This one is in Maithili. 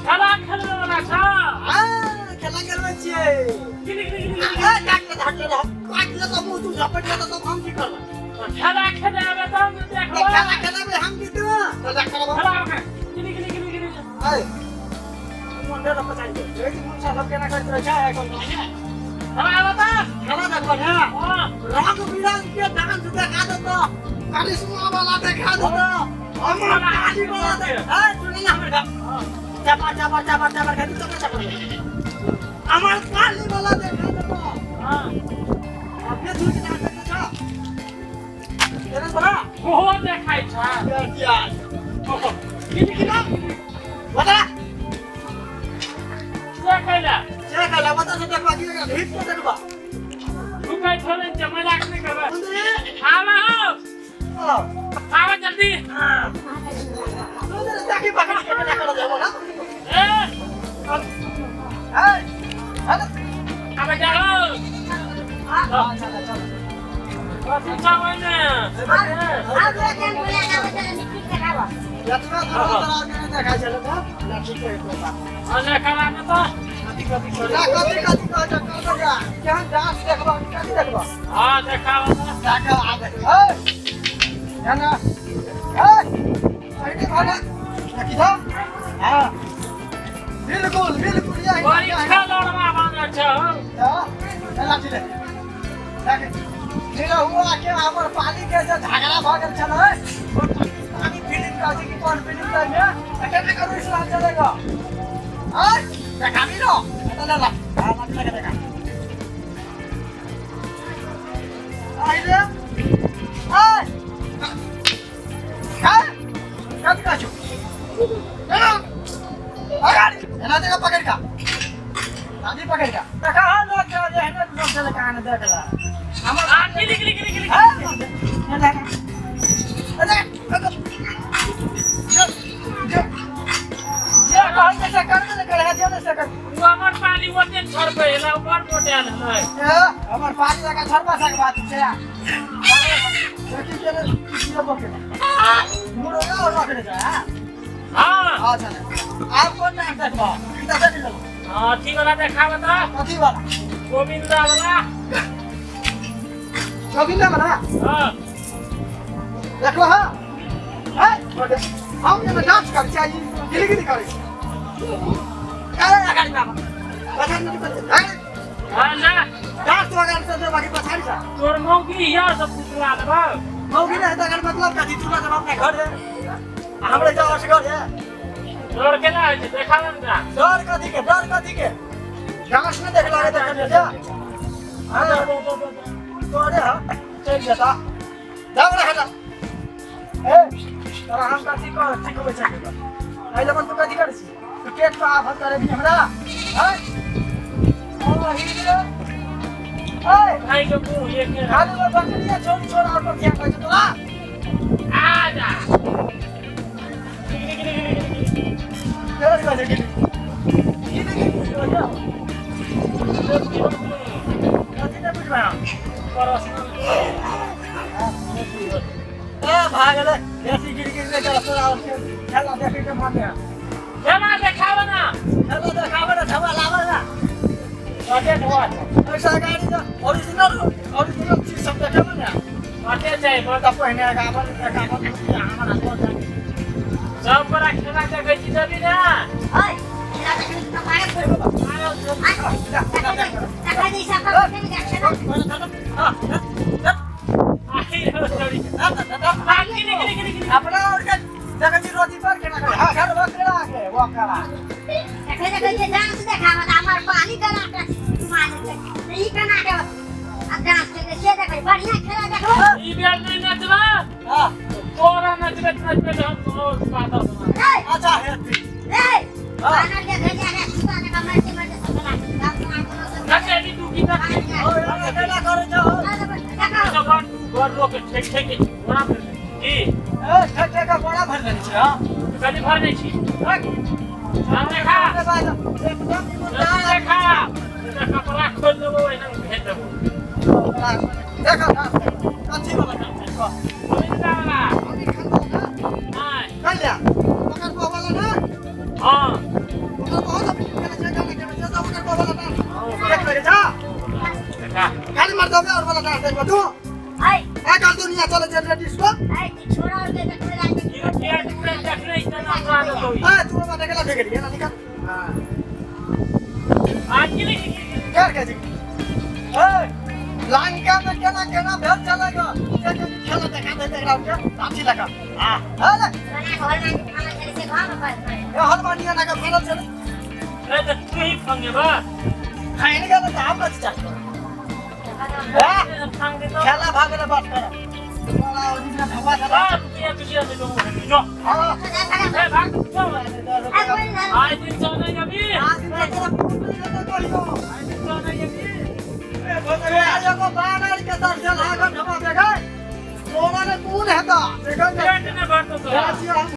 खेला खेलबै वाला छ। हां, खेला खेलबै छियै। गिली गिली गिली गिली। ए, काटले धाटले रह, काटले त मुंह तू झपट ले त हम की करबै? खेला खेलाबे तब ने देखबै। खेला खेलाबे हम की तू खेला खेलाबे। खेला ओकरा। गिली गिली गिली गिली। ए, मुंडे ल पछाडि दे। देखै छी मुंसा सब केना करैत रहै छै आइ काल्हि। खेला आबे त। खेला देखबै ने? हां। रंग बिरंग के डांस देखा देतो, करिश्मा वाला देखा देतो, हमर काली वाला देख। ए, सुन ना हमर गप। चापा चापा चापा चापा खाली चापा चापा हमर काली वाला देखा देतो। हां। अपने झूठ के डांस देखै छ तेरे बड़ा ओहो देखाइ छ। यार। ओहो। गिली गिली। बता। से कैला? से कैला बता से देखबा की भीत के देखबा। रुकै थोड़े छै, मजाक नहि करबै। सुंदरी। आवा हो। आवा जल्दी। सुंदरी देखी पकड़ के केना कर देबो ना। ए। ए, हेलो। आवा जाओ। हां, चल चल। कथी छ ओहिमे? जतना दूर तोरा के देखा चले ना लाठी के टोपा। अने करामे त कथी कथी करे, कथी कथी कह जा कर जा केहन डांस देखबा, कथी देखबा? हां, देखावा त। देखा आ देख। ए ना, ए अरे भाला देखी था। हां, बिल्कुल बिल्कुल यही। बड़ी खेलौना बानल छ। हां, लाठी ले देख। निरहुआ के हमर पाली के जे झगड़ा भ गेल छलै, ओ पाकिस्तानी फिल्म कहै छै कि कोन फिल्म कहै छै, केना करू इस्लाम चलेगा। आय देखाबी न एतऽ ले ला। हां, लाठी लगे देखा। आइ रे, आय काय कथी कहै छौ? एना अगाडि एना देखा, पकड़ का लाठी पकड़ का देखा। हां, लोग जे एहने लोग चले कहाँ ने देखला हमर। आ गिली गिली गिली गिली। उ हमर पाली ओते छड़बै एला बड़ मोटायल है। हमर पानी लगा छड़बा सक बात छै। देखी के किसियो बके मुरो और रखने छै। हां। अच्छा, आप कोन नाम देखबा? ई त देख लेलो। हां, अथी वाला देखाबे त। कथी वाला? गोविंदा वाला। गोविंदा वाला। हां। देखलो। हां, है हम जे डांस करै छी, गिली गिली करै छी। अरे, अगाडि बाबा पछाडि नहीं पछाडि। हां ना। डांस तो अगाडि से बाकी पछाडि छ। तोर मौगी या सब पुछला देबौ। मौगी नहीं त अगाडि मतलब कथी? चूल्हा जब अपना घर है, हमरे जाओ घर है। डर केना होइ छै देखाबे ने। डर कथी के? डर कथी के? डांस नहीं देख लागे, देख जा। हां, तोरे हां, चल जता जाओ रे हटा। ए, तोरा हम कथी कह सिखबै छै? एहि लगन तू कथी करै छी? तू पेट पर आफत करे भी हमरा हैं? ओ ही रे, ए भाई के मुंह एक खाली वो बकरिया छोड़ छोड़ और पर ध्यान रखे तोरा। आ जा। गिली गिली गिली गिली। तेरा कहे गिली गिली गिली जा। कथी ने बुझबै हम? पर्सनल। ए, भागले बेसी गिर गिर ले चल। तोरा और खेला देखे के मन है? खेला देखाबे ना। खेला देखाबे ना, ठेवा लाबे ना। कते ठेवा छै? ऐसा गाड़ी तो ओरिजिनल ओरिजिनल चीज सब देखेबे ना। कते छै? तऽ पहिने एकावन एकावन रुपया हमर हाथ। सब बड़ा खेला देखै छी जबी ना। आई रे छोरी। आ गिली गिली गिली गिली। अपना और के देखै छी रोजी पर केना करे। हां, घर बकरा के बकरा। ई बेर नहीं नचबा। हां। तोरा नचबे नचबे हम और पाता बना। अच्छा हेती। नचेली तू की नचेली? ओ केना करे छौ? सब घर लोग के ठेक ठेक के गोड़ा भरि दै की? ए, ठेक ठेक के गोड़ा भरि देने छी। हां। कथी भरि दै छी? हम देखा। एकदम ईमानदार। देखा, कपड़ा खोल देबो, एना भेज देबो। देखा, कथी वाला काम छै? कह। गोविंदा वाला। अभी खान वाला ना? नहीं। कहिया पकड़ वाला ना? हाँ। वाला डांस देखबो तू आई आइ काल्हि दुनिया चले छै डिस्को आई छोरा और के देखबे लागे यो टिया टूरा देखने इतना अपराध हो गई हां तू हमरा देखेला फेंक ना निकल हां आज के लिए कर के जी ए लंका में केना केना भेल चलेगा खेला देखा दे एकरा के लाठी लगा हां हां सोना घर में खाना चले से घर में पर ए हलवानिया ना का फानल चले ए तो तू ही फंगे बा खाइन गेल त हम कथी चाही फंगे तो खेला भागले बात कर बड़ा ओजी में भगवा चला बाप के पीछे से जो जो हां ए भाग जो आज दिन चल नहीं अभी आज दिन तोरा पुत्र के कहियो आज दिन चल नहीं अभी ए भगवे एगो बानर के दर्शन लागल हम देखे तोरा ने कोन हेता देखल पेट ने भरतो तो हम।